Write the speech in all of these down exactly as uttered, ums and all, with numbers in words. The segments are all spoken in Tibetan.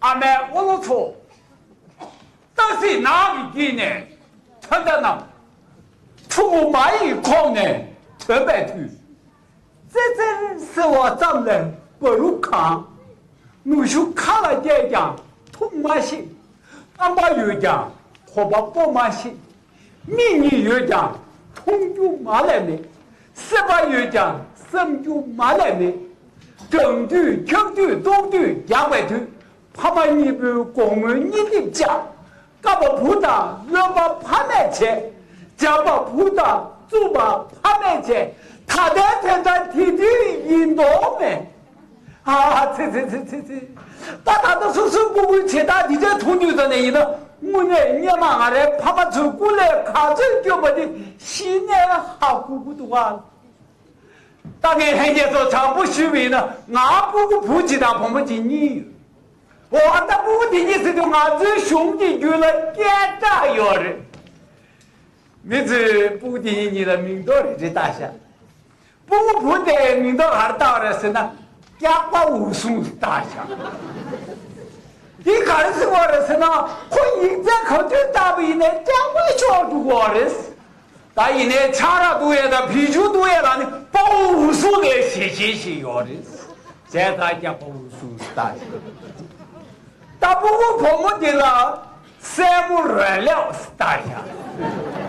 ཨ་མའི་འོ་ལོ་ཚོ། སྟག་གཟིག་ནགས་ཀྱི་དཀྱིལ་ནས་ཐོན་ད་ནམ། ཕྲུ་གུ་མ་ཡི་ཁོག་ནས་ཐོན་པའི་དུས། ཙེ་ཙེར་ཟེར་བ་ཙམ་ལས་བ་རུ་གང་། ནུ་ཞོ་ཁ་ལ་བཀལ་ཀྱང་འཐུང་མ་ཤེས། རྐང་པ་ཡོད་ཀྱང་གོམ་པ་སྤོ་མ་ཤེས། མིག་གཉིས་ཡོད་ཀྱང་མཐོང་རྒྱུ་མ་ལས་མེད། སེམས་པ་ཡོད་ཀྱང་བསམ་རྒྱུ་མ་ལས་མེད། གྲང་དུས་འཁྱག་དུས་ལྟོགས་དུས་རྒྱགས་པའི་དུས། ཕ་མ་གཉིས་པོའི་དགོང་མོའི་གཉིད་ལྡིབ་བཅག། བཀབ་པ་བུ་དང་རློན་པ་ཕ་མས་བྱས། འཇམ་པ་བུ་དང་བཙུན་པ་ཕ་མས་བྱས། ད་ལྟའི་དོན་དག་དེ་དུས་ཡིན་མདོག་མེད། ཨ་ཚེ་ཚེ་ཚེ་ཚེ་ཚེ། ད་ད་ལྟ་སོ་སོའི་སྤུ་གུའི་བྱེད་སྟངས་འདི་འདྲ་མཐོང་དུས་ཙམ་ནས་ཡིན་ན། དངོས་གནས་སྔོན་མ་ང་རའི་ཕ་མ་ཚོའི་སྐུ་ལས་ག་ཚོད་སྐྱོན་པ་དེ་གཞི་ནས་ཧ་གོ་གི་འདུག་ག། ད་ངས་ལྷན་རྒྱས་ཚོ་དྲང་པོ་ཞུས་པ་ཡིན་ན། ང་སྤུ་གུ་བུ་གཅིག་དང་བུ་མོ་གཅིག་གཉིས་ཡོད། འོ་ད་སྤུ་གུ་དེ་གཉིས་ཟེར་དུས་ང་ཚོའི་གཞུང་གི་རྒྱུད་ལ་སྐད་གྲགས་ཡོད་རེད། མི་ཚོས་སྤུ་གུ་དེ་གཉིས་གཉིས་ལ་མིང་འདོགས་རེ་རེ་བཏགས་ཤག། སྤུ་གུ་བུ་དེ་མིང་འདོགས་ག་རེ་བཏགས་རེད་ཟེར་ན། སྐྱག་པ་འུ་སུང་བཏགས་ཤག། འདི་ག་རེ་ཟེར་བ་རེད་ཟེར་ན། ཁོ་ཡིག་ཚད་ག་དུས་བཏགས་པ་ཡིན་ནའི་སྐྱག་པའི་ཕྱོགས་འགྲོ་གི་རེད། ད་ཡིན་ནའི་ཆང་རག་འཐུང་ཡས་དང་བི་ཇུ་འཐུང་ཡས་ལ་ནི་དཔའ་བོ་འུ་སུང་ལས་ཞེ་ཆེན་ཞིག་ཡོད་རེད། བྱས་ཙང་སྐྱག་པ་འུ་སུང་ཟེར་བཏགས་ཤག། ད་སྤུ་གུ་བུ་མོ་འདི་ལ་སྲས་མོ་རོན་ལེའུ་ཟེར་བཏགས་ཤག།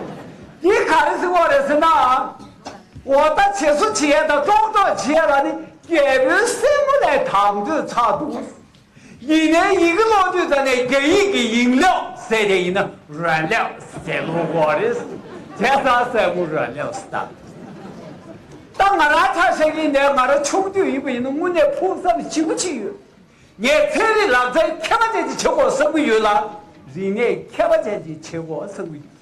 འདི་ག་རེ་ཟེར་བ་རེད་ཟེར་ན། འོ་ད་བྱེད་སོ་བྱེད་ཡས་དང་ཀྲོག་ཀྲོག་བྱེད་ཡས་ལ་ནི་རྒྱལ་པོའི་སྲས་མོ་ལས་དང་དོད་ཚ་འདུག། ཡིན་ནའི་ཡི་གེ་ཀློག་དུས་ཙམ་ནས་རྒྱ་ཡིག་གི་ཡིང་ལེའུ་ཟེར་དེ་ཡིན་ན་རོན་ལེའུ་ཟེར་ཀློག་གི་རེད། བྱས་ཙང་སྲས་མོ་རོན་ལེའུ་ཟེར་བཏགས། ད་ང་རང་ཆ་བཞག་གི་ཡིན་ནའི་ང་རང་ཆུང་དུས་ཡིན་པ་ཡིན་ན་དངོས་གནས་ཕུགས་བསམ་ཞེ་པོ་ཅིག་ཡོད། ངས་ཚན་རིག་ལག་རྩལ་མཁས་པ་ཅན་ཅིག་བྱེད་དགོས་བསམ་གྱི་ཡོད་ལ། རིག་གནས་མཁས་པ་ཅན་ཅིག་བྱེད་དགོས་བསམ་གྱི་ཡོད།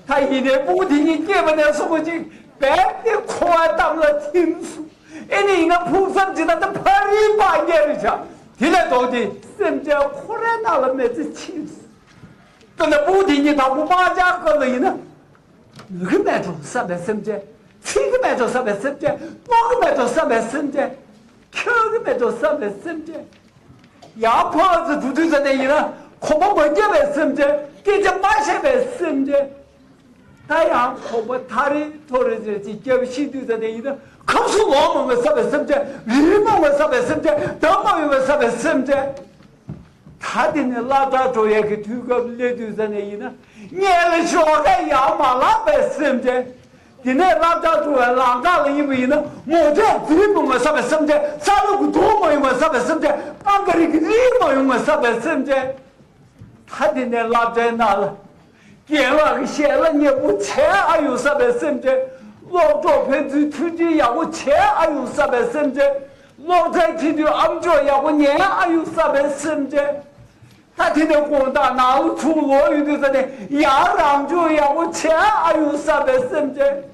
ད་ཡིན་ནའི་སྤུ་གུ་དེ་གཉིས་སྐྱེས་པ་ནས་བཟུང་བ་ཅིག་རྦད་དེ་འཁོར་བའི་གཏམ་ལ་ཐིམ་སོང་། ཨེ་ནི་ཡིན་ན་ཕུགས་བསམ་ཅིག་ད་ལྟ་ཕ་རིའི་སྤང་རྒྱན་རེད་ཤག། དེ་ལས་ལྡོག་སྟེ་སེམས་ཅན་ཁོ་རའི་ནང་ལ་མི་ཚེ་ཕྱིན་སོང་། དཔེར་ན་སྤུ་གུ་དེ་གཉིས་དང་པོ་དམར་འབྱར་སྐབས་ལ་ཡིན་ན། ནུ་གི་མེད་འགྲོ་བསམ་པའི་སེམས་ཅན། འཚིག་གི་མེད་འགྲོ་བསམ་པའི་སེམས་ཅན། རྔོག་གི་མེད་འགྲོ་བསམ་པའི་སེམས་ཅན། འཁྱག་གི་མེད་འགྲོ་བསམ་པའི་སེམས་ཅན། ཡང་ཕར་ཚུར་འགྲོ་དུས་ཙམ་ནས་ཡིན་ན་གོམ་པ་མ་བརྒྱབ་པའི་སེམས་ཅན། སྐད་ཆ་མ་བཤད་པའི་སེམས་ཅན། ད་ཡང་གོམ་པ་ཐག་རིང་ཐོག་རིང་ཅིག་བརྒྱབ་ཤེས་དུས་ཙམ་ནས་ཡིན་ན་ཁམས་གསུམ་ལོག་མ་ཡོང་བསམ་པའི་སེམས་ཅན། རི་མོ་མ་ཡོང་བསམ་པའི་སེམས་ཅན། འདམ་མ་ཡོང་བསམ་པའི་སེམས་ཅན། ད་དེ་ནས་སློབ་གྲྭར་འགྲོ་ཡས་ཀྱི་དུས་སྐབས་སླེབས་དུས་ཙམ་ནས་ཡིན་ན། སྔོན་ལ་ཞོགས་ཀས་ཡར་མ་ལངས་པའི་སེམས་ཅན། དེ་ནས་སློབ་གྲྭར་འགྲོ་བའི་ལམ་ཁ་ལ་ཡིན་པ་ཡིན་ན་མོ་ཊའི་རྫིང་མ་ཡོང་བསམ་པའི་སེམས་ཅན། ས་རུབ་ཀྱི་རྡོ་མ་ཡོང་བསམ་པའི་སེམས་ཅན། པང་ཁ་རིགས་ཀྱི་རིགས་མ་ཡོང་བསམ་པའི་སེམས་ཅན། ད་དེ་ནས་སློབ་གྲྭའི་ནང་ལ། རྒན་ལགས་ཀྱི་ཞལ་ལག་མཉེས་པོ་བྱས་ཨ་ཡོང་བསམ་པའི་སེམས་ཅན། སློབ་གྲོགས་ཕན་ཚུན་མཐུན་སྒྲིལ་ཡག་པོ་བྱས་ཨ་ཡོང་བསམ་པའི་སེམས་ཅན། སློབ་ཚན་ཁྲིད་དུས་ཨམ་ཅོག་ཡག་པོ་ཉན་ཨ་ཡོང་བསམ་པའི་སེམས་ཅན། ད་དེ་ནས་དགོང་དག་ནང་ལ་ཚུར་ལོག་ཡོང་དུས་ཙམ་ནས་ཡང་རང་སྦྱོང་ཡག་པོ་བྱས་ཨ་ཡོང་བསམ་པའི་སེམས་ཅན།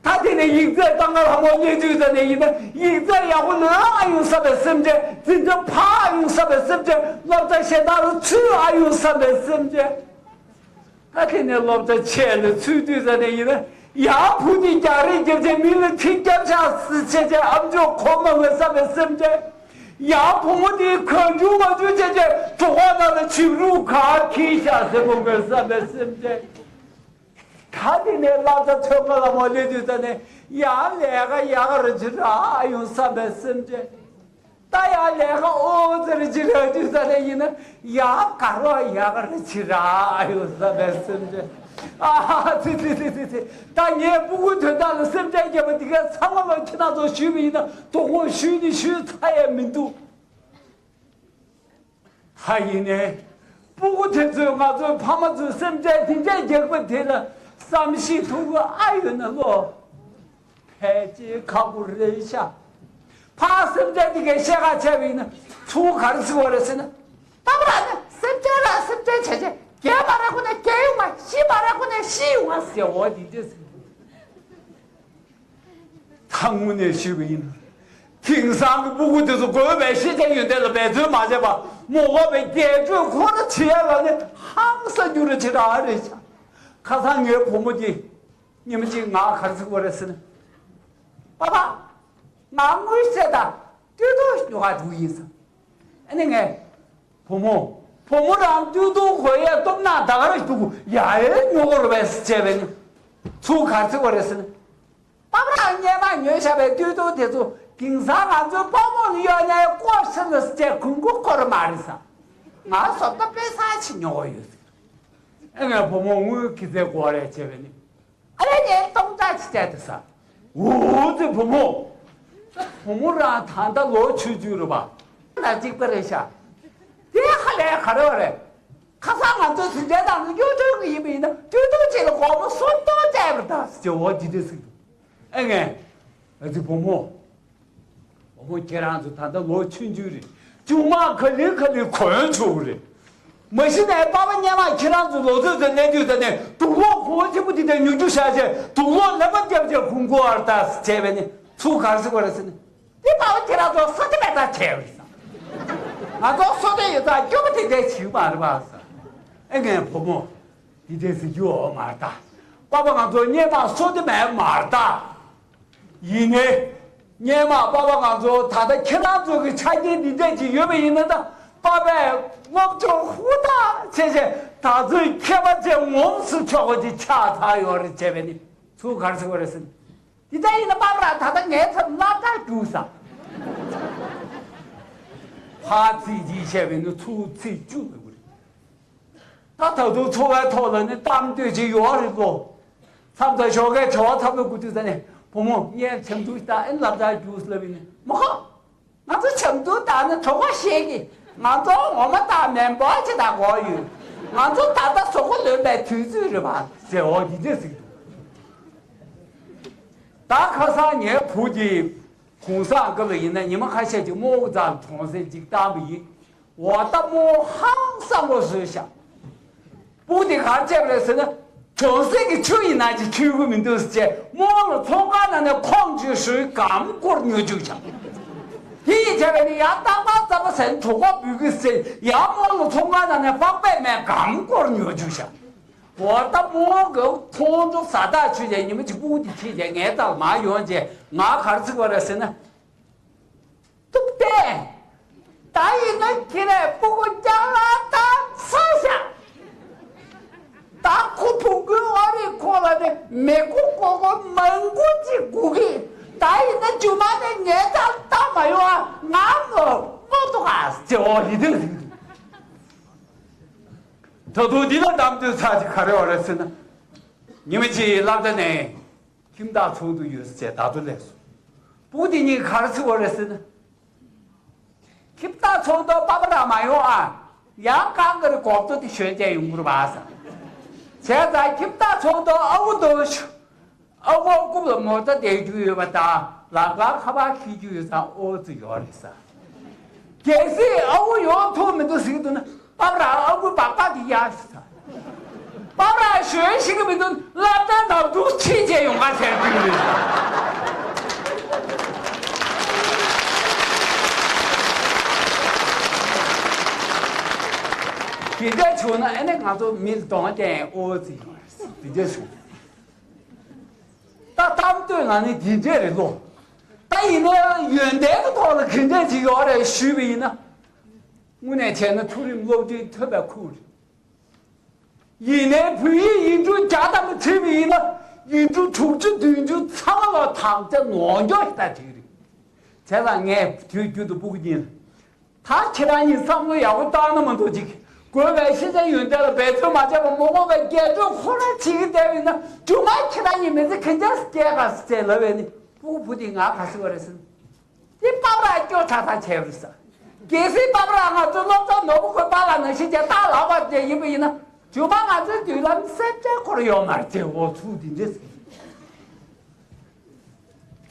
ད་དེ་ནས་ཡིག་ཚད་ལྟ་ག་ལྷ་མོ་སླེབས་དུས་ཙམ་ནས་ཡིན་ན་ཡིག་ཚད་ཡག་པོ་ལོན་ཨ་ཡོང་བསམ་པའི་སེམས་ཅན། འཛིན་གྲྭ་ཕར་ཨ་ཡོང་བསམ་པའི་སེམས་ཅན། སློབ་གྲྭ་གཞན་དག་ལ་ཚུར་ཨ་ཡོང་བསམ་པའི་སེམས་ཅན། ད་དེ་ནས་སློབ་གྲྭ་ཆེ་ལ་ཚུད་དུས་ཙམ་ནས་ཡིན་ན་ཡང་བུ་དེ་རྒྱག་རེས་རྒྱབ་བྱས། མི་ལ་འཁྲིག་རྒྱབ་ཆགས་བྱས་བྱས། ཨམ་ཅོག་གོ་མ་ངོས་བསམ་པའི་སེམས་ཅན། ཡང་བུ་མོ་དེ་གང་བྱུང་མང་བྱུང་བྱས་བྱས་གྲོད་ཁོག་ནང་ལ་བྱིའུ་རུ་ག་འཁྱིལ་བཞག་ཟེར་མ་ངོས་བསམ་པའི་སེམས་ཅན། ད་དེ་ནས་སློབ་གྲྭ་ཐོན་ཁ་ལ་མ་སླེབས་དུས་ཙམ་ནས་ཡང་ལས་ཀ་ཡག་ག་རེ་ཅིག་རག་ཡོང་བསམ་པའི་སེམས་ཅན། ད་ཡང་ལས་ཀ་ཨོ་ཙི་རེ་ཅིག་རག་དུས་ཙམ་ནས་ཡིན་ན་ཡང་དགའ་རོགས་ཡག་ག་རེ་ཅིག་རག་ཡོང་བསམ་པའི་སེམས་ཅན། ཨ་ཙི་ཙི་ཙི་ཙི་ཙི། ད་ངའི་སྤུ་གུ་དོན་དག་ལ་སེམས་ཅན་བརྒྱབ་པ་འདི་ག་ཚང་མ་ལ་ཁྱེད་རང་ཚོ་ཞུས་པ་ཡིན་ན་དོ་དགོང་ཞུས་ནི་ཞུས་ཚར་ཡས་མི་འདུག། ཧ། ཡིན་ནའི། སྤུ་གུ་དེ་ཚོས་ང་ཚོའི་ཕ་མ་ཚོའི་སེམས་ཅན་དེ་འདྲས་རྒྱག་པ་དེ་ལ་བསམ་ཤེས་ཐུབ་ཀྱི་ཨ་ཡོད་ན་ལོ། ཕལ་ཆེར་ཁག་པོ་རེད་ཤག། ཕར་སེམས་ཅན་དེ་གས་བཤད་ཁ་བྱས་པ་ཡིན་ན་ཚུར་ག་རེ་ཟེར་བ་རེད་ཟེར་ན། ད་བར་ནི་སེམས་ཅན་ར་སེམས་ཅན་བྱས་བྱས། རྒས་མ་རེད་ཁོ་ནས་རྒས་ཡོང་བ། ཤི་མ་རེད་ཁོ་ནས་ཤི་ཡོང་བ་ཟེར་བ་འདི་འདྲས་ཟེར། ད་དངོས་གནས་ཞུས་པ་ཡིན་ན། དེང་སང་གི་སྤུ་གུ་དེ་ཚོ་དགོས་པའི་ཤེས་བྱ་ཡོན་ཏན་ལ་འབད་བརྩོན་མ་བྱས་པར་མ་དགོས་པའི་རྒྱས་སྤྲོས་ཁོ་ར་བྱེད་ཡ་ལ་ནི་ཧང་སང་རྒྱུ་རེ་བྱེད་ར་རེད་ཤག། ཁ་སང་ངའི་བུ་མོ་དེ་ཉི་མ་གཅིག་ང་ག་རེ་ཟེར་དགོས་རེད་ཟེར་ན། པ་པ། ང་དངུལ་ཤེས་དང་སྟོད་ཐུང་ཉོ་ག་འགྲོ་གི་ཡིན་ཟེར། ཨ་ནི་ངས། བུ་མོ། བུ་མོ་རང་སྟོད་ཐུང་གོན་ཡས་སྟོབས་ན་ད་ག་རང་འདུག་ཡ་ཨེ་ཉོ་དགོས་རེད་པས་ཟེར་བྱས་པས་ནི། ཚུར་ག་རེ་ཟེར་བ་རེད་ཟེར་ན། པ་ཕ་རང་སྔོན་མ་ཉོས་བཞག་པའི་སྟོད་ཐུང་དེ་ཚོ་དེང་སང་ང་ཚོའི་དཔའ་མོ་ལ་གཡོག་ནས་བཀོལ་ཟེར་ལ་ཟེར་གོན་གོ་ཁོ་ར་མ་རེད་ས། ང་བཟོ་ལྟ་དཔེ་ས་ཆེ་ཉོ་གོ་ཡོད་ཟེར། ཨེ་ངས་བུ་མོ་དངུལ་གི་ཚད་དགོས་རེད་བྱས་པས་ནི། ཨ་ལས་ངས་སྟོང་ཕྲག་ཅིག་སྤྲད་དེ་ས། འུ་ཙི་བུ་མོ། བུ་མོ་རང་ད་ལྟ་ལོ་ཆུང་ཆུང་རེད་པ། ན་གཅིག་པ་རེད་ཤག་དེ་ཧ་ལས་ག་རེ་བ་རེད། ཁ་སང་ང་ཚོ་ཟིན་བྲལ་དང་གཡོ་སྒྱུ་གི་ཡིན་པ་ཡིན་ན་སྟོད་ཐུང་ཅིག་ལ་སྒོར་མོ་སུམ་སྟོང་སྤྲད་པར་ད་ཟེར་འོ་ཇི་འདྲ་ཟིག་འདུག་ཨེ་ངས། ཨ་ཙི་བུ་མོ། བུ་མོ་ཁྱེད་རང་ཚོ་ད་ལྟ་ལོ་ཆུང་ཆུང་རེད། ཆུང་མ་ག་ལེ་ག་ལེ་གོན་ཆོག་གི་རེད། མ་གཞི་ནས་པ་ཕ་སྔོན་མ་ཁྱེད་རང་ཚོ་ལོ་ཚོད་དུ་གནས་དུས་ད་ནས་དུག་ལོག་གོང་ཆེན་པོ་དེ་འདྲ་ཉོ་རྒྱུ་བཞག་བྱས་དུག་ལོག་ལེན་པ་རྒྱབ་བྱས་གོན་དགོས་བར་ད་བྱས་པས་ནི་ཚུར་ག་རེ་ཟེར་བ་རེད་ཟེར་ནི། འདི་པ་ཕ་ཁྱེད་རང་ཚོ་བསོད་བདེ་མེད་ད་བྱས་པ་རེད་ཟེར། ང་ཚོ་བསོད་བདེ་ཡོད་ཙང་སྐྱོ་པོ་དེ་འདྲ་བྱེད་ཀྱི་མ་རེད་པ་ཟེར། ཨེ་ངའི་བུ་མོ། འདི་འདྲ་ཟེར་རྒྱུ་ཡོད་མ་རེད་ད། པ་ཕ་ང་ཚོ་སྔོན་མ་བསོད་བདེ་མེད་མ་རེད་ད། ཡིན་ནའི། སྔོན་མ་པ་ཕ་ང་ཚོ་ད་ལྟ་ཁྱེད་རང་ཚོ་གི་ཆ་རྐྱེན་འདི་འདྲ་ཅིག་ཡོད་པ་ཡིན་ན་ད་པ་ཕས་སློབ་སྦྱོང་ཧུར་ཐག་བྱས་བྱས་ད་ཚོད་མཁས་པ་ཅན་ངོམ་སུ་ཆོག་པ་ཅིག་ཆགས་ཚར་ཡོད་རེད་བྱས་པས་ནི་ཚུར་ག་རེ་ཟེར་བ་རེད་ཟེར་ན། འདི་ལྟར་ཡིན་ན་པ་ཕ་རང་ད་ལྟ་ངའི་ཚབ་སློབ་གྲྭར་རྒྱུགས་ས། ཕར་ཚིག་གཅིག་བཤད་པས་ན་ཚུར་ཚིག་བཅུ་ལ་དགོས་རེད། ད་ད་དུང་འཚོ་བའི་ཐོག་ལ་ནི་གཏམ་འདོད་ཅིག་ཡོད་རེད་གོ། མཚམས་དང་ཞོགས་ཀས་བྱ་བ་ཚང་མ་དགོས་དུས་ད་ནི་བུ་མོ་ངས་བྱམས་སྒྲུང་ཞིག་ད་ཨེ་སློབ་གྲྭར་རྒྱུགས་ལབ་ཡིན་ནི་མ་ཁོ། ང་ཚོ་བྱམས་སྒྲུང་ད་ནི་གྲོགས་པོ་ཤེས་ཀྱི། ང་ཚོ་ངོ་མ་ད་མེ་འབར་ཅིག་ད་གོ་ཡོད། ང་ཚོ་ད་ལྟ་གཟུགས་པོ་ལོན་པའི་དུས་ཚོད་རེད་པ་ཟེར་འོ་འདི་འདྲ་ཟེར་གྱི་འདུག་ད་ཁ་སང་ངའི་བུ་གྱིས་གུང་སེང་སྐབས་ལ་ཡིན་ན་ཉི་མ་ཁ་ཤས་ཅིག་རྨོ་བོ་རྩ་ལ་གྲོང་གསེབ་ཅིག་བཏང་བ་ཡིན། འོ་ད་རྨོ་ཧང་སང་པོ་བཟོས་ཤག་སྤུ་གུ་དེ་ག་རེ་བྱས་པ་རེད་ཟེར་ན། གྲོང་གསེབ་ཀྱི་ཆུ་ཡིན་ན་ཅིག་འཁྱུད་གི་མི་འདུག་ཟེར་བྱས་རྨོ་ལ་ཚོང་ཁང་ནང་ནས་ཁོང་ཆུ་ཞོའི་སྒམ་སྐོར་ཉོ་བཅུག་ཤག་དེ་ཡིན་བྱས་པས་ནི་ཡང་རྟག་པར་རྩམ་པ་ཟ་ནས་གྲོད་ཁོག་འབུད་གི་ཟེར་ཡང་རྨོ་ལ་ཚོང་ཁང་ནང་ནས་པགས་པའི་སྨན་སྒམ་སྐོར་ཉོ་བཅུག་ཤག་འོ་ད་རྨོ་གི་ཁོང་ཁྲོ་ཟ་ཐག་ཆོད་བྱས་ཉི་མ་གཅིག་སྤུ་གུ་དེ་ཁྱེར་བྱས་ངའི་རྩ་ལ་མར་ཡོང་བྱས་ང་ག་རེ་ཟེར་གི་ཡོད་རེད་ཟེར་ན། ཐུབ་བསྟན། ད་ཡིན་ན་ཁྱེད་རས་སྤུ་གུ་རྐྱང་ལ་ད་ས་བཞག་ད་ཁོ་བུ་གུའི་ཨོ་རི་ཁོ་ལ་ནི་མི་གུ་ཀོ་ཀོ་མང་པོ་ཅིག་དགོས་ཀྱི། ད་ཡིན་ན་རྒྱུ་མ་ནི་ངའི་རྩ་ལ་ད་མ་ཡོང་ཨ། ང་མོ་མོ་ཏོ་ག་ཟེར་འོ་ཡི་དེ་ཟིག་ད་དུང་འདི་ལ་གཏམ་འདོད་ཚར་གཅིག་ག་རེ་ཡོད་རེད་ཟེར་ན། ཉི་མ་གཅིག་སློབ་གྲྭ་ནས་ཁྱིམ་བདག་ཚོགས་འདུ་ཡོད་ཟེར་བྱས་ད་དུང་སླེབས་སོང་། སྤུ་གུ་དེ་གཉིས་ག་རེ་ཟེར་བ་རེད་ཟེར་ན། ཁྱིམ་བདག་ཚོགས་འདུ་པ་ཕ་རང་མ་ཡོང་ཨ། ཡང་གང་གི་རེ་གོག་ཏོ་དེ་ཞོན་བྱས་ཡོང་གི་རེད་པ་ཟེར། བྱས་ཙང་ཁྱིམ་བདག་ཚོགས་འདུ་ཨ་ཁུ་འདུག་ཞུ། ཨ་ཁུ་རྐུབ་ལ་མོ་ཊ་བསྡད་རྒྱུ་ཡོད་པ་དང་ལམ་ཁར་ཁ་པར་འཁྱེར་རྒྱུ་ཡོད་ཙང་ཨོ་ཙི་ཡོད་རེད་ས། གལ་སྲིད་ཨ་ཁུ་ཡོང་ཐུབ་མི་འདུག་ཟེར་གྱི་འདུག་ན་པ་ཕ་རང་ཨ་ཁུའི་སྦག་སྦག་དེ་གཡར་ཤོག་ས། པ་ཕ་རང་ཞོན་ཤེས་ཀྱི་མི་འདུག་སློབ་གྲྭ་ནང་དུ་ཕྱིན་བྱས་ཡོང་ག་ཟེར་གྱི་རེད། དེ་འདྲ་བྱུང་ན་ཨ་ནི་ང་ཚོ་མི་ལ་གདོང་བསྟན་ཨོ་ཙི་ཡོད་རེད། དེ་འདྲ་བྱུང་། ད་གཏམ་དོན་ལ་ནི་འདི་འདྲས་རེད་ལོ། ད་ཡིན་ན་ཡོན་ཏན་གྱི་ཐོག་ལ་ག་འདྲས་ཅིག་ཡོད་རེད་ཞུས་པ་ཡིན་ན། དངོས་གནས་བྱས་ན་མཐོ་རིམ་སློབ་འབྲིང་ཐོན་པའི་ཁུངས་རེད། ཡིན་ནའི་བོད་ཡིག་ཡིག་འབྲུ་བརྒྱ་ཐམ་པ་བྲིས་པ་ཡིན་ན་ཡིག་འབྲུ་དྲུག་ཅུ་བདུན་ཅུ་ཚང་མ་ལ་དག་ཆ་ནོར་འཁྱོག་ཞིག་ད་བྲིས་རེད། བྱས་ཙང་ངས་དུས་རྒྱུན་དུ་སྤུ་གུ་གཉིས་ལ། ད་ཁྱེད་རང་གཉིས་བསམ་བློ་ཡག་པོ་བཏང་ན་མ་གཏོགས་ཅིག་དགོས་པའི་ཤེས་བྱ་ཡོན་ཏན་ལ་འབད་བརྩོན་མ་བྱས་པར་མ་དགོས་པའི་རྒྱས་སྤྲོས་ཁོ་རང་བྱེད་ཀྱི་བསྡད་པ་ཡིན་ན་རྒྱུ་མ་ཁྱེད་རང་གཉིས་མི་ཚེ་ག་འདྲས་སྐྱེལ་ག་ཟེར་ལབ་པས་ནི་སྤུ་གུ་བུ་དེས་ང་ག་ཟེར་བ་རེད་ཟེར་ན། དེ་པ་ཕ་རང་སྐྱོ་ཚ་ཚ་བྱས་པ་རེད་ཟེར། གལ་སྲིད་པ་ཕ་རང་ང་ཚོའི་སློབ་གྲྭ་ནོར་བུ་ཁོའི་པཱ་ལགས་ནང་བཞིན་བྱས་ལྟ་ལག་པར་བསྡད་ཡིན་པ་ཡིན་ན་རྒྱུ་མ་ང་ཚོའི་མདུན་ལམ་གསལ་བྱེད་ཁོ་རང་ཡོད་མ་རེད་ཟེར། འོ་ཚུལ་འདི་འདྲས་ཟེར།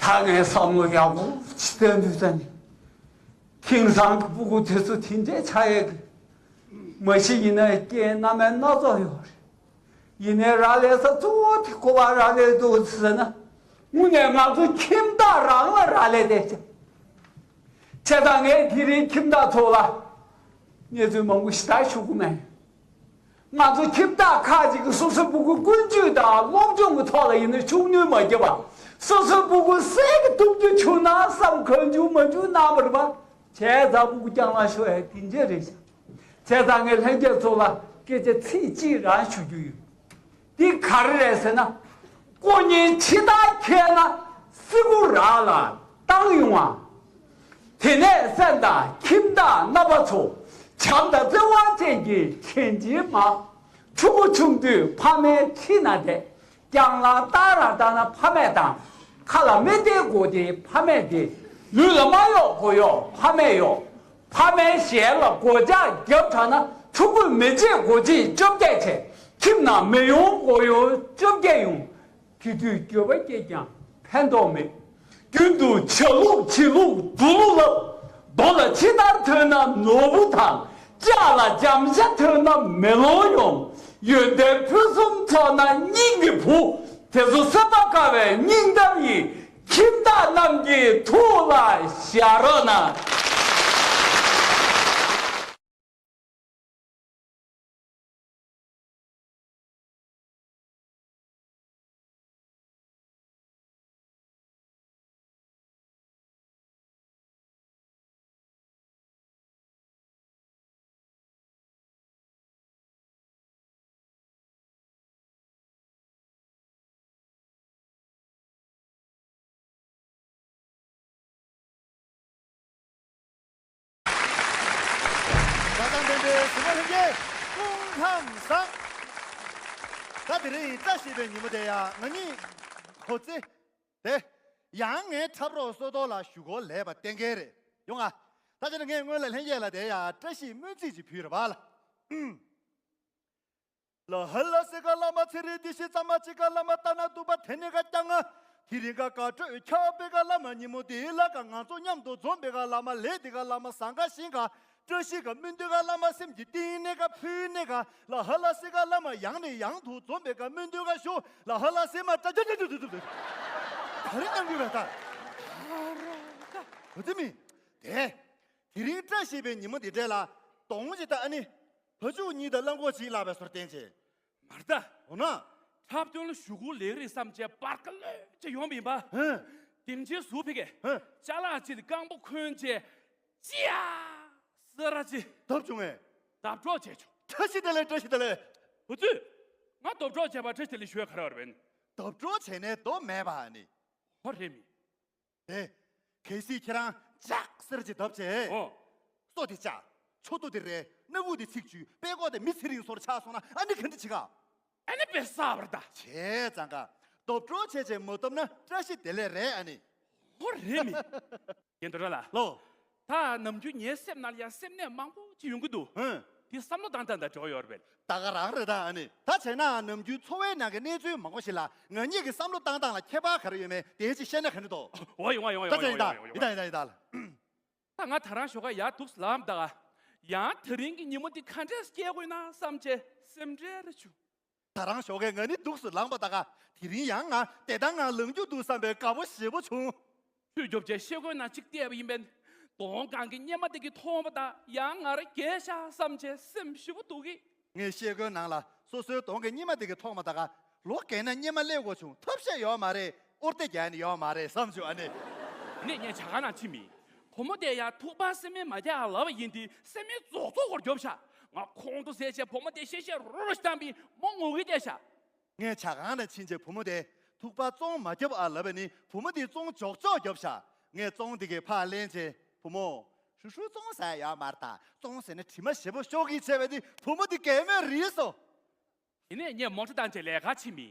ད་ངས་བསམ་བློ་ཡག་པོ་ཅིག་བཏོན་དུས་ཙ་ནི། དེང་སང་གི་སྤུ་གུ་དེ་ཚོ་དེ་འདྲའི་ཆགས་ཡས་ཀྱི། མ་གཞི་ཡིན་ན་རྐྱེན་སྣ་མིན་སྣ་ཚོགས་ཡོད་རེད། ཡིན་ནའི་རག་ལས་ས་གཙོ་བོ་དེ་ག་པར་རག་ལས་འདུག་ཟེར་ན། དངོས་གནས་ང་ཚོ་ཁྱིམ་བདག་རང་ལ་རག་ལས་བསྡད་ཅིང་། བྱས་ཙང་ངས་དེ་རིང་ཁྱིམ་བདག་ཚོ་ལ་གནས་ཚུལ་མང་པོ་ཞིག་ད་ཞུ་གི་མེད། ང་ཚོ་ཁྱིམ་བདག་ཁག་ཅིག་གིས་སོ་སོའི་སྤུ་གུ་ཀུན་སྤྱོད་དང་སློབ་སྦྱོང་གི་ཐོག་ལ་ཡིན་ན་ཤུགས་སྣོན་མ་བརྒྱབ་པ། སོ་སོའི་སྤུ་གུ་གསེར་གྱི་གཏུམ་རྒྱུ་བྱུང་ན་བསམ་གང་བྱུང་མ་བྱུང་གནང་བ་རེད་པ། བྱས་ཙང་སྤུ་གུ་རྐྱང་ལ་ཤོར་ཡ་དེ་འདྲས་རེད་ཤག་དེ་ཙང་ངས་ལྷན་རྒྱས་ཚོ་ལ་སྐད་ཆ་ཚིག་གཅིག་རང་ཞུ་རྒྱུ་ཡོད། འདི་ག་རེ་རེད་ཟེར་ན། ཀོ་གཉན་ཕྱི་ཐག་འཁེལ་ན་སི་གུ་རག་ལ་བཏང་ཡོང་བ། དེ་ནས་སྲན་དང་ཁྱིམ་བདག་རྣམ་པ་ཚོ། བྱམས་དང་བརྩེ་བ་ཅན་གྱི་གྱེན་ཆེན་མ། ཕྲུ་གུ་ཆུང་དུས་ཕ་མའི་འཁྲིས་ན་བསྡད། རྐྱང་ལངས་ལྟ་ར་ལྟ་ན་ཕ་མས་བཏང་། ཁ་ལ་མི་བདེ་དགོས་དེ་ཕ་མས་བདེ། ལུས་ལ་མ་གཡོགས་དགོས་གཡོགས་ཕ་མས་གཡོགས། ཕ་མའི་ཞལ་ལ་སྒོ་ལྕགས་བརྒྱབ་དྲགས་ན་ཕྲུ་གུས་མི་བརྗེད་སྒོ་ཕྱེ་བཅོ་བརྒྱད་བྱས། ཁྱིམ་ནང་མི་ཡོང་སྒོ་ཡོང་བཅོ་བརྒྱད་ཡོང་། དེ་དུས་འགྱོད་པ་སྐྱེས་ཀྱང་ཕན་ཐོགས་མེད། རྒྱུན་དུ་ཆ་ལུགས་བྱེད་ལུགས་འགྲོ་ལུགས་ལབ། རྡོ་ལ་ཕྱི་དར་ཐོན་ན་ནོར་བུ་དང་། ལྕགས་ལ་འཇམ་ཤ་ཐོན་ན་མེ་ལོང་ཡོང་། ཡོན་ཏན་ཕུན་སུམ་ཚོགས་ན་སྙིང་གི་བུ། དེ་ཚོ་སེམས་པ་དཀར་བའི་སྙིང་གཏམ་ཡིན། ཁྱིམ་བདག་རྣམས་ཀྱི་ཐུགས་ལ་བཞག་རོགས་གནང་། བཀའ་དྲིན་ལྡན་པའི་གཟིགས་མོ་ལྷན་རྒྱས་སྐུ་ཁམས་བཟང་། ད་དེ་རིང་བཀྲ་ཤིས་པའི་ཉིན་མོ་དེ་ཡང་ང་གཉིས་ཧོ་ཙེ། དེ། ཡང་ངའི་འཁྲབ་རོགས་བསོད་རྡོར་ལགས་ཞུ་སྒོ་ལས་པ་གཏན་འཁེལ་རེད། ཡོང་ང་། ད་ཆ་ནས་ངས་སྔོན་ལ་ལྷན་རྒྱས་ལ་དེ་ཡང་བཀྲ་ཤིས་སྨོན་ཚིག་ཅིག་ཕུལ་རེད་པ་ལ། ལ་ཧ་ལ་སི་ཀ་བླ་མ་ཚེ་རིང་བདེ་སྐྱིད་གཙང་མ་གཅིག་ཀ་བླ་མ་ལྟ་ན་སྡུག་པ་དེ་ནས་ཀ་རྐྱང་ང་། དེ་རིང་ཀ་དགའ་སྤྲོས་ཁྱབ་པའི་ཀ་བླ་མ་ཉིན་མོ་འདི་ལ་ཀ་ང་ཚོ་མཉམ་དུ་འཛོམས་པའི་ཀ་བླ་མ་ལས་འདི་ཀ་བླ་མ་བཟང་ཀ་ཞིང་ཀ་བཀྲ་ཤིས་ཀ་སྨོན་འདུན་ཀ་བླ་མ་སེམས་ཀྱི་གཏིང་ནས་ཀ་ཕུལ་ནས་ཀ་ལ་ཧ་ལ་སི་ཀ་བླ་མ་ཡང་ནས་ཡང་དུ་འཛོམས་པའི་ཀ་སྨོན་འདུན་ཀ་ཞུ། ལ་ཧ་ལ་སི་མ་ཏྲ་ཏྲ་ཏྲ་ཏྲ་ཏྲ་ཏྲ། ག་རེ་གནང་གི་རེད་ད། འོ་དེ་མིན། དེ། དེ་རིང་བཀྲ་ཤིས་པའི་ཉིན་མོ་འདི་འདྲ་ལ་གདོང་ཅིག་ད་ཨ་ནི། བ་ཕྱུགས་གཉིས་དང་གླང་གོག་གཅིག་བརླག་པའི་བཟོ་བསྟན་བྱས། མ་རེད་ད། འོ་ན། འཁྲབ་སྟོན་ལ་ཞུ་སྒོ་ལེགས་རེད་བསམ་བྱས་པར་ཀ་ལོས་ཅིག་ཡོང་བ་ཡིན་པ། ཧན། དེ་འཕྲལ་ཟུར་ཕ་གིར། ཧན། ཅ་ལག་ཅིག་ལ་རྐང་པ་འཁོན་བྱས། ཅི་ཡ། ས་ར་ཅི། བརྡབ་བྱུང་ངས། བརྡབ་གྲབས་བྱས་བྱུང་། བཀྲ་ཤིས་བདེ་ལེགས། བཀྲ་ཤིས་བདེ་ལེགས། འུ་ཚོས། ང་བརྡབ་གྲབས་བྱས་པ་བཀྲ་ཤིས་བདེ་ལེགས་ཞུ་ཡ་ག་རེ་བ་རེད་པས། བརྡབ་གྲབས་བྱས་ནས་བརྡབ་མེད་པ་ནི། ཧོ་རེད་མི། དེ། གལ་སྲིད་ཁྱེད་རང་ལྕགས་ཟེར་གྱི་བརྡབ་བྱས། ཨོ། སོ་དེ་ལྕགས། མཆུ་ཏོ་དེ་རལ། སྣ་བུག་དེ་ཚིགས་ཆུ། པད་ཀོག་དེ་མི་ཚེ་རིང་བཟོ་འདྲ་ཆགས་སོང་ན་ཨ་ནི་ག་འདྲ་བྱེད་ག། ཨ་ནི་དཔེ་གསར་པ་རེད་ད། བྱས་ཙང་ཀ། བརྡབ་གྲབས་བྱས་བྱས་མ་བརྡབ་ན་བཀྲ་ཤིས་བདེ་ལེགས་རེད་ཨ་ནི། ཧོ་རེད་མི། རྒན་རྡོ་ར་ལགས། ལོ། ད་ནམ་རྒྱུན་ངའི་སེམས་ནང་ལ་ཡང་སེམས་ནད་མང་པོ་ཅིག་ཡོང་གི་འདུག་ཧུན། དེ་བསམ་བློ་བཏང་སྟངས་དང་འབྲེལ་བ་ཡོད་རེད་པས། ད་ག་རང་རེད་ད་ཨ་ནི། ད་བྱས་ན་ནམ་རྒྱུན་འཚོ་བའི་ནང་གི་གནས་ཚུལ་མང་པོ་ཞིག་ལ་ང་གཉིས་ཀྱི་བསམ་བློ་བཏང་སྟངས་ལ་ཁྱད་པར་ག་རེ་ཡོད་མེད་དེ་ཅིག་བཤད་ན་ག་འདྲ་འདུག་ཨོ་ཡོང་ཨ་ཡོང་ཨ་ད་ཡོང་ཨ་ཆ་ཡོང་ཡིན་ད་ཡོང་ཡིན་ད་ཡིན་ད་ཡིན་ད་ལ། ད་ང་ད་རང་ཞོགས་ཀ་ཡར་འདུག་སེ་ལངས་ད་ག། ཡང་དེ་རིང་གི་ཉིན་མོ་འདི་ག་འདྲས་སྐྱེལ་དགོས་ན་བསམ་བྱས་སེམས་ཁྲལ་རེ་བྱུང་། ད་རང་ཞོགས་ཀས་ང་ནི་འདུག་སེ་ལངས་པ་ད་ག། དེ་རིང་ཡང་ང་བདེ་ཐང་ངང་ལངས་རྒྱུ་འདུག་བསམ་པའི་དགའ་པོ་ཞེ་པོ་བྱུང་། ཆུ་རྒྱོབ་བྱས་ཤེལ་སྒོའི་ནང་གཅིག་བལྟས་པ་ཡིན་པས། གདོང་སྒང་གི་གཉེར་མ་དེ་གིས་མཐོང་བ་དང་ཡང་ང་རང་རྒས་ཤག་བསམ་བྱས་སེམས་ཞེ་པོ་སྡུག་གི། ངས་ཤེལ་སྒོའི་ནང་ལ་སོ་སོའི་གདོང་གི་གཉེར་མ་དེ་གིས་མཐོང་བ་ད་ག། ལོ་རྒས་ན་གཉེར་མ་སླེབས་དགོས་བྱུང་ཐབས་ཤེས་ཡོད་མ་རེད། ཨོར་ཏེ་རྒྱག་ནི་ཡོད་མ་རེད་བསམ་བྱུང་ཨ་ནི། ནས་ངས་ཇ་ཁང་ནང་ཕྱིན་མི། བུ་མོ་དེ་ཡང་ཐུག་པ་སེམས་མེད་མ་རྒྱག་ལབ་པ་ཡིན་དེ་སེམས་མེད་རྫོགས་རྫོགས་ཁོར་རྒྱོབ་ཤག་ང་ཁོང་ཁྲོ་ཟས་བྱས་བུ་མོ་དེ་གཤེ་གཤེ་རོ་རོ་ཞིག་བཏང་པས་མོ་ངུ་གི་བསྡད་ཤག་ངས་ཇ་ཁང་ནང་ཕྱིན་རྗེས་བུ་མོ་དེ་ཐུག་པ་བཙོང་མ་རྒྱོབ་ཨ་ལབ་པ་ནི་བུ་མོ་དེས་བཙོང་འཇོག་འཇོག་རྒྱོབ་ཤག་ངས་བཙོང་དེ་གའི་ཕར་ལེན་རྗེས་བུ་མོ། ཧྲུ་ཧྲུ་བཙོང་ཟ་ཡ་ཡོད་མ་རེད་ད། བཙོང་ཟེར་ན་དྲི་མ་ཞེ་པོ་ཤོར་གི་བྱས་པ་དེ་བུ་མོ་དེ་གད་མོས་རིལ་སོང་། དེ་ནས་ངས་མོ་ཊ་བཏང་བྱས་ལས་ཀར་ཕྱིན་མི།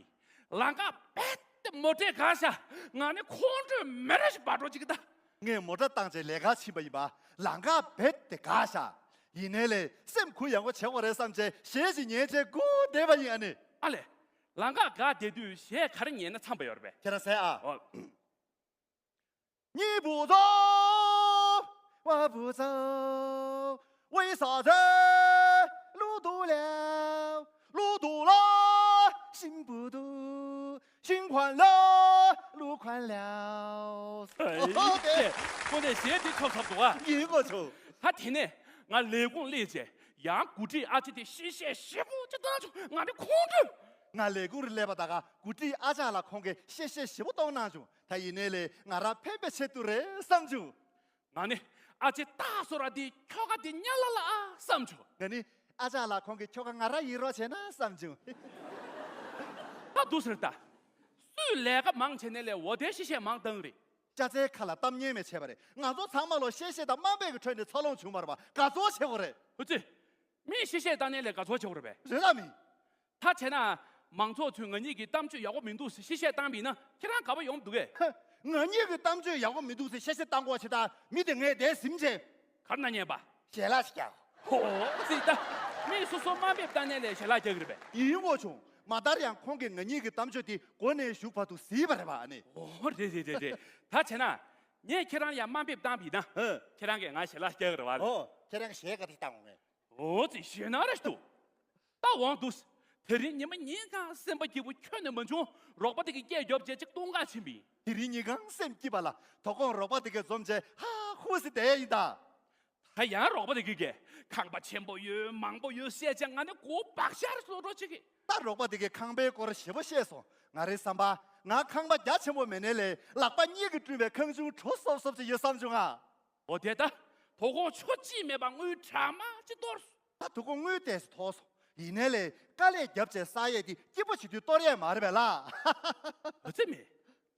ལམ་ཁ་རྦད་དེ་མོ་ཊས་བཀག་ཤག་ང་ནི་ཁོང་ཁྲོས་མེ་རེ་ཞིག་འབར་འགྲོ་ཅིག་གི་ད། ངས་མོ་ཊ་བཏང་བྱས་ལས་ཀར་ཕྱིན་པ་ཡིན་པ། ལམ་ཁ་རྦད་དེ་བཀག་ཤག་ཡིན་ནའི་ལས་སེམས་གུ་ཡངས་པོ་བྱེད་དགོས་རེད་བསམ་བྱས་གཞས་ཤིག་ཉན་བྱས་སྒུག་བསྡད་པ་ཡིན་ཨ་ནི། ཨ་ལས། ལམ་ཁ་བཀག་བསྡད་དུས་གཞས་ག་རེ་ཉན་ན་འཚམས་པ་ཡོད་རེད་པས། ཁྱེད་རང་གསན་ཨ། ཨོ། 你不走，我不走，为啥走？路堵了，路堵了，心不堵，心宽了，路宽了。 ཨེ། ཁོ་ནས་གཞས་འདི་ཆོག་ཆོག་འདུག་ཨ། ཡིན་གོ་ཆོག་ད་དེ་ནས་ང་ལས་ཁུངས་སླེབས་རྗེས་ཡང་འགོ་ཁྲིད་ཨ་ཅེ་དེ་གཤེ་གཤེ་ཞེ་པོ་ཅིག་བཏང་བྱུང་། ང་ནི་ཁོང་ཁྲོས། ང་ལས་ཁུངས་རུ་སླེབས་པ་ད་ག་འགོ་ཁྲིད་ཨ་ཅག་ལ་ཁོང་གིས་གཤེ་གཤེ་ཞེ་པོ་གཏོང་གནང་བྱུང་། ད་ཡིན་ནའི་ལས་ང་རང་ཕན་པའི་ཆེད་དུ་རེད་བསམ་བྱུང་། ང་ནི་ ཨ་ཅེ་སྟག་བཟོ་ར་འདི་ཁྱོ་ག་འདི་གཉའ་ལ་ལ་ཨ་བསམ་བྱུང་། ང་ནི་ཨ་ཅག་ལགས་ཁོང་གི་ཁྱོ་ག་ང་རང་ཡིན་རོགས་བྱས་ན་བསམ་བྱུང་། ད་འདུག་ཟེར་ད། སུས་ལས་ཀ་མང་བྱས་ནས་ལས་འོ་དེ་གཤེ་གཤེ་མང་བཏང་རེད། ཅ་ཚའི་ཁ་ལ་གཏམ་ངན་མེད་བྱས་པ་རེད། ང་ཚོ་ཚང་མ་ལོ་གཤེ་གཤེ་དང་དམའ་འབེབས་ཀྱི་ཁྲོད་ནས་འཚར་ལོངས་བྱུང་བ་རེད་པ། དགའ་ཚོར་བྱེད་དགོས་རེད། ཨུ་ཙི། མི་གཤེ་གཤེ་བཏང་ནས་ལས་དགའ་ཚོར་བྱེད་དགོས་རེད་པས། རེད་ལ་མི། ད་བྱས་ན། མང་ཚོགས་ཚོས་ང་གཉིས་ཀྱི་གཏམ་བརྗོད་ཡག་པོ་མི་འདུག་ཟེར་གཤེ་གཤེ་བཏང་བ་ཡིན་ན་ཁྱེད་རང་དགའ་པོ་ཡོང་འདུག་གས། ཧ། ང་གཉིས་ཀྱི་གཏམ་བརྗོད་ཡག་པོ་མི་འདུག་ཟེར་གཤེ་གཤེ་བཏང་དགོས་བྱེད་ད་མི་དེ་ངས་དེ་ཟིམ་བྱས། གར་ན་ཉན་པ། ཞལ་ལག་ཞིག་རྒྱག་ཧོ། ཙི་ད། མི་སོ་སོ་དམའ་འབེབས་བཏང་ནས་ལས་ཞལ་ལག་རྒྱག་གི་རེད་པས། ཡིན་དགོས་བྱུང་། མ་མཐར་ཡང་ཁོང་གིས་ང་གཉིས་ཀྱི་གཏམ་བརྗོད་དེ་མགོ་ནས་གཞུག་བར་དུ་གཟིགས་པ་རེད་པ་ཨ་ནི། ཨོ་རེད་རེད་རེད་རེད། ད་བྱས་ན། ངས་ཁྱེད་རང་ཡང་དམའ་འབེབས་བཏང་བ་ཡིན་ན། ཧ། ཁྱེད་རང་གིས་ང་ཞལ་ལག་རྒྱག་གི་རེད་པ། ཨོ། ཁྱེད་རང་གིས་ཞལ་ག་དེ་བཏང་དགོས་ངས། ཨོ་ཙི་ཞེད་སྣང་རེ་ཞིག་འདུག་ད་འོང་འདུག་དེ་རིང་ཉི་མ་ཉིན་གང་སེམས་པ་སྐྱིད་པོ་ཁྱོན་ནས་མ་བྱུང་། རོགས་པ་དེ་གིས་སྐད་རྒྱོབ་བྱས་གཅིག་སྟོང་ཁ་ཕྱིན་པ་ཡིན། དེ་རིང་ཉིན་གང་སེམས་སྐྱིད་པ་ལ་དོ་དགོང་རོགས་པ་དེ་གས་འཛོམས་བྱས་ཧ་ཧུ་ཟེར་བསྡད་ཡ་ཡིན་ད། ད་ཡང་རོགས་པ་དེ་གིས་གས་ཁང་པ་ཆེན་པོ་ཡོད་མང་པོ་ཡོད་བཤད་བྱས་ང་ནི་མགོ་བག་ཤར་བཟོ་འགྲོ་བྱེད་ཀྱི། ད་རོགས་པ་དེ་གས་ཁང་པའི་སྐོར་ཞེ་པོ་བཤད་སོང་། ང་རའི་བསམ་པ། ང་ཁང་པ་རྒྱ་ཆེན་པོ་མེད་ནའི་ལས་ལག་པ་གཉིས་ཀྱིས་བསྐྲུན་པའི་ཁང་ཆུང་བྲོ་སོབ་སོབ་ཅིག་ཡོད་བསམ་བྱུང་ང་། འོ་དེ་ད། དོ་དགོང་ཆུ་ཅིག་མེད་པར་དངུལ་གྲངས་མང་ཅིག་གཏོར་སོང་། ད་དོ་དགོང་དངུལ་ཏོག་ཙམ་ཐོར་སོང་། ཡིན་ནའི་ལས་དཀའ་ལས་རྒྱབ་བྱས་བསགས་ཡས་དེ་སྐྱིད་པོ་བྱེད་དུས་གཏོར་ཡས་མ་རེད་པས་ལགས། འོ་ཙི་མེ།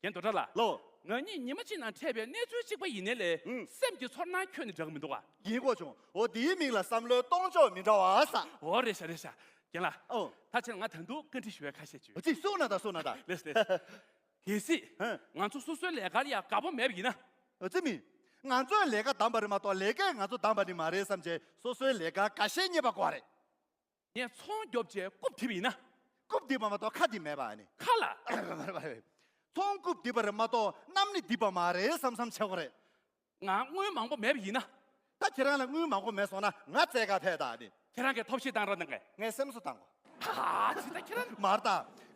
རྒན་རྡོ་གྲགས་ལགས། ལོ། ང་གཉིས་ཉི་མ་གཅིག་ནང་འཕྲད་པའི་གནས་ཚུལ་གཅིག་པ་ཡིན་ནའི་ལས། ཨུམ། སེམས་ཀྱི་ཚོར་སྣང་ཁྱོན་ནས་འདྲ་གི་མི་འདུག་ག་ཡིན་དགོས་བྱུང་། འོ་དེའི་མིང་ལ་བསམ་བློའི་གཏོང་ཕྱོགས་མི་འདྲ་བ་ཟེར། འོ་རེད་ཤག་རེད་ཤག་རྒན་ལགས། ཨོ། ད་ཁྱེད་ལ་ང་ད་དུང་བཀའ་འདྲི་ཞུ་བའི་ཁ་ཤས་ཅིག་ཡོད། ཅིག་གསུངས་ན་ད་གསུངས་ན་ད། ལེས་ལེས། གལ་སྲིད། ཧན། ང་ཚོ་སོ་སོའི་ལས་ཀར་ཡང་དགའ་པོ་མེད་པ་ཡིན་ན། ཨ་ཙི་མི། ང་ཚོས་ལས་ཀ་བདམས་པ་རེད་མ་གཏོགས་ལས་ཀས་ང་ཚོ་བདམས་པ་ནི་མ་རེད་བསམ་བྱས་སོ་སོའི་ལས་ཀ་འགའ་ཤས་རྙེད་པ་དགོས་རེད། ངས་ཚོང་རྒྱོབ་བྱས་རྐུབ་རྡིབ་པ་ཡིན་ན། རྐུབ་རྡིབ་པ་མ་གཏོགས་ཁ་རྡིབ་མེད་པ་ཨ་ནི། ཁ་ལ། ཚོང་རྐུབ་རྡིབ་པ་རེད་མ་གཏོགས་གནམ་ནི་རྡིབ་པ་མ་རེད་བསམ་བསམ་བྱེད་དགོས་རེད། ང་དངུལ་མང་པོ་མེད་པ་ཡིན་ན། ད་ཁྱེད་རང་ལ་དངུལ་མང་པོ་མེད་སོང་ན་ང་བཙལ་ག་ཕེབས་ད་ཨ་ནི། ཁྱེད་རང་གིས་ཐབས་ཤེས་བཏང་རོགས་གནང་གས། ངས་སེམས་གསོ་བཏང་གོ། ཧ་ཅི་ད་ཁྱེད་རང་། མར་ད།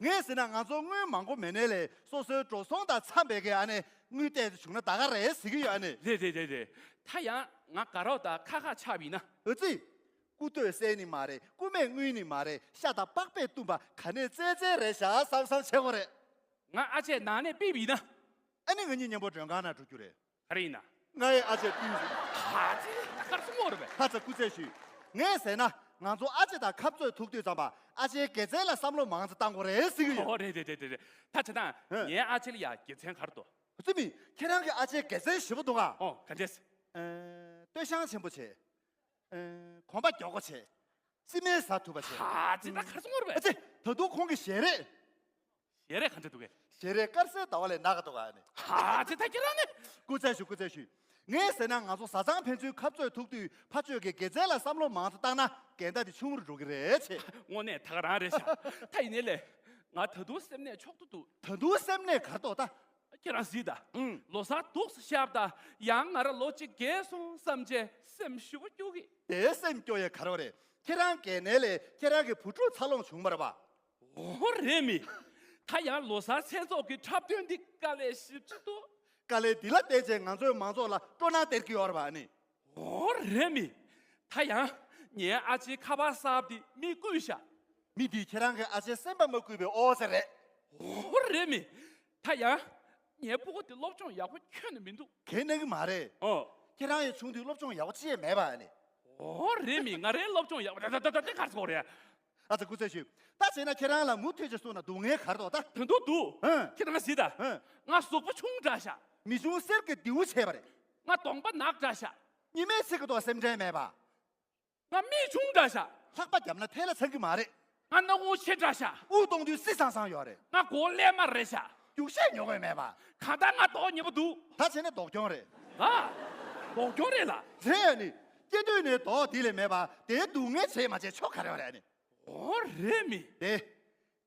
ངས་ཟེར་ན་ང་ཚོ་དངུལ་མང་པོ་མེད་ནའི་ལས་སོ་སོའི་འགྲོ་སོང་དང་འཚམས་པའི་གི་ཨ་ནི་དངུལ་ཏོག་ཙམ་བྱུང་ན་ད་ག་རེད་ཟེར་གི་ཡོད་ཨ་ནི། རེད་རེད་རེད་རེད། ད་ཡང་ང་དགའ་རོགས་དང་ཁ་ཁ་ཆགས་པ་ཡིན་ན། ཨ་ཙི། རྐུ་སྟོད་གསེར་ནི་མ་རེད། རྐུ་མས་དངུལ་ནི་མ་རེད། ཤ་དང་པགས་པས་བཏུམས་པ་ག་ནས་བཙལ་བཙལ་རེད་ཤག་བསམ་བསམ་བྱེད་དགོས་རེད། ང་ཨ་ཅེ་ནང་ནས་ཕུད་པ་ཡིན་ན། ཨ་ནི་ང་གཉིས་མཉམ་པོ་མགྲོན་ཁང་ནང་འགྲོ་རྒྱུ་རེད། ག་རེ་ཡིན་ན། ང་ཡི་ཨ་ཅེ་ཕུད་ཟིན། ཧ་ཅེ་ད་གར་སོང་ངོ་རེད་པས། ཁ་ཚ་སྐུ་ཚེ་ཞུས། ངས་ཟེར་ན་ང་ཚོ་ཨ་ཅེ་དང་ཁ་རྩོད་ཐུག་དུས་ཙམ་པ་ཨ་ཅེའི་དགེ་མཚན་ལ་བསམ་བློ་མང་ཙམ་བཏང་དགོས་རེད་ཟེར་གི་ཡོད། ཨོ་རེད་རེད་རེད་རེད། ད་བྱས་ན་ཧེ། ངའི་ཨ་ཅེ་ལ་ཡ་དགེ་མཚན་ག་རེ་འདུག་ཙི་མི། ཁྱེད་རང་གི་ཨ་ཅེའི་དགེ་མཚན་ཞེ་པོ་འདུག་ག་ཨོ་ག་འདྲས། ཨེ། སྟོད་ཤང་ཆེན་པོ་བྱས། ཨེ། གོམ་པ་མགྱོགས་པོ་བྱས། རྩིས་མེད་ཟ་ཐུབ་པ་བྱས། ཧ་ཅི་ད་གར་སོང་ངོ་རེད་པས། ཨ་ཙི། ད་དུང་ཁོང་གི་ཞལ་རས། ཞལ་རས་ག་འདྲ་འདུག་གས། ཞལ་རས་དཀར་གསལ་ཟླ་བ་ལས་ནག་འདུག་ག་ཨ་ནི། ཧ་ཅི་ད་ཁྱེད་རང་ནི། སྐུ་ཚེ་ཞུ་སྐུ་ཚེ་ཞུ། ངས་ཟེར་ན་ང་ཚོ་བཟའ་ཚང་ཕན་ཚུན་ཁ་རྩོད་ཐུག་དུས་ཕ་ཆོས་ཀྱི་དགེ་མཚན་ལ་བསམ་བློ་མང་ཙམ་བཏང་ན་འགལ་ཟླ་དེ་ཆུང་རུ་འགྲོ་གི་རེད་ཅེས། དངོས་གནས་ད་ག་རང་རེད་ཤག་ད་ཡིན་ནའི་ལས། ང་ད་དུང་སེམས་ནད་མཆོག་ཏུ་འདུག་ད་དུང་སེམས་ནད་ག་རེ་འདུག་ད། ཁྱེད་རང་གཟིགས་དང་། ཨུང་། ལོ་གསར་འདུག་སེ་ཤར་བ་དང་ཡང་ང་རང་ལོ་གཅིག་རྒས་སོང་བསམ་བྱས་སེམས་ཞེ་པོ་སྐྱོ་གི། དེ་སེམས་སྐྱོ་ཡས་ག་རེ་རེད། ཁྱེད་རང་རྒས་ནའི་ལས་ཁྱེད་རང་གི་བུ་ཕྲུག་འཚར་ལོངས་བྱུང་བ་རེད་པ། འོ་རེད་མི། ད་ཡང་ལོ་གསར་མཚན་ཚོགས་ཀྱི་འཁྲབ་སྟོན་འདི་དཀའ་ལས་ཞེ་པོ་ཅིག་འདུག་དཀའ་ལས་འདི་ལ་བརྟེན་བྱས་ང་ཚོའི་མང་ཚོགས་ལ་སྤྲོ་སྣང་སྟེར་གྱི་ཡོད་རེད་པ་ཨ་ནི། འོ་རེད་མི། ད་ཡང་ངའི་ཨ་ཅེའི་ཁ་པར་གསར་པ་འདི་མིས་བརྐུས་ཤག་མི་འདིས་ཁྱེད་རང་གི་ཨ་ཅེའི་སེམས་པ་མ་བརྐུས་པའི་ཨོ་ཙི་རེད། འོ་རེད་མི། ད་ཡང་། ངའི་སྤུ་གུ་དེ་སློབ་སྦྱོང་ཡག་པོ་ཁྱོན་ནས་མི་འདུག་གལ་གནང་གི་མ་རེད། ཨོ། ཁྱེད་རང་ཡང་ཆུང་དུས་སློབ་སྦྱོང་ཡག་པོ་ཅི་ཡང་མེད་པ་ཨ་ནི། འོ་རེད་མི། ང་རའི་སློབ་སྦྱོང་ཡག་པོ་ད་ད་ད་ད་ད་གར་སོང་རེད། ཨ་ཙི་སྐུ་ཚེ་ཞུ། ད་བྱས་ན་ཁྱེད་རང་ལ་མུ་མཐུད་ཅིག་གསུངས་ན་སྡུག་བསྔལ་ག་རེ་འདུག་ད། ད་དུང་འདུག་ཧན། ཁྱེད་རང་གཟིགས་དང་། ཧན། ང་གཟུགས་པོ་ཆུང་དྲགས་ཤག་མི་ཆུང་གསེར་གྱི་མདེའུ་བྱས་པ་རེད། ང་གདོང་པ་ནག་དྲགས་ཤག་གཉིས་མེད་ཚིག་གི་ཐོག་སེམས་ཁྲལ་མེད་པ། ང་མིག་ཆུང་དྲགས་ཤག་ལྷགས་པ་བརྒྱབ་ན་ཐལ་ལ་ཚང་གི་མ་རེད། ང་སྣ་ཁུང་ཆེ་དྲགས་ཤག་དབུགས་གཏོང་དུས་སིང་སང་སང་ཡོད་རེད། ང་མགོ་ཀླད་དམར་རེད་ཤག་རྒྱུག་ཤད་ཉོ་དགོས་མེད་པ། གང་ལྟར་ང་མདོག་ཉེས་པོ་འདུག་ད་བྱས་ན་མདོག་གྱོང་རེད། ཨ། མདོག་གྱོང་རེད་ལ། རེད་ཨ་ནི། སྐྱེ་དུས་ནས་མདོག་དེ་ལས་མེད་པ་དེའི་སྡུག་བསྔལ་བྱས་མ་བྱས་ཆོ་ག་རེ་བ་རེད་ཨ་ནི། འོ་རེད་མི། དེ།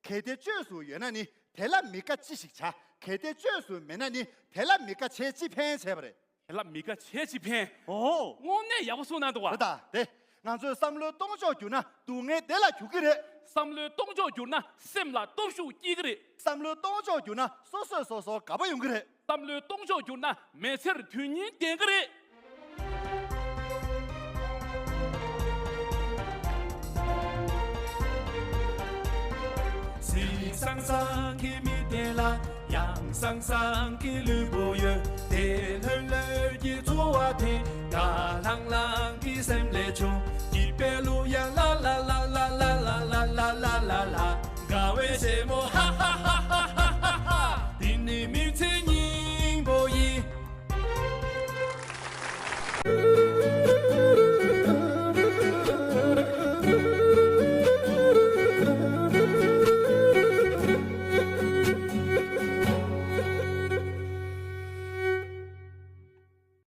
གལ་ཏེ་བཅོས་སུ་ཡོད་ན་ནི་དེ་ལ་མི་དགའ་ཅི་ཞིག་བྱ། གལ་ཏེ་བཅོས་སུ་མེད་ན་ནི་དེ་ལ་མི་དགའ་བྱས་ཅི་ཕན་བྱས་པ་རེད། དེ་ལ་མི་དགའ་བྱས་ཅི་ཕན། ཨོ། དངོས་གནས་ཡག་པོ་གསུངས་གནང་འདུག་བ། རེད་ད་དེ། ང་ཚོས་བསམ་བློའི་གཏོང་ཕྱོགས་བསྒྱུར་ན་སྡུག་བསྔལ་དེ་ལ་འགྱུར་གྱི་རེད། བསམ་བློའི་གཏོང་ཕྱོགས་བསྒྱུར་ན་སེམས་ལ་སྟོབས་ཤུགས་སྐྱེ་གི་རེད། བསམ་བློའི་གཏོང་ཕྱོགས་བསྒྱུར་ན་སོ་སོས་སོ་སོར་དགའ་པོ་ཡོང་གི་རེད། བསམ་བློའི་གཏོང་ཕྱོགས་བསྒྱུར་ན་མི་ཚེར་དོན་སྙིང་ལྡན་གི་རེད། སིང་སང་སང་གི་མི་དེ་ལ་ཡང་སང་སང་གི་ལུས་པོ་ཡོད། དེ་ ལྷོད་ལྷོད་ཀྱི་ཚོར་བ་དེ། དགའ་ལྷང་ལྷང་གི་སེམས་ལས་བྱུང་།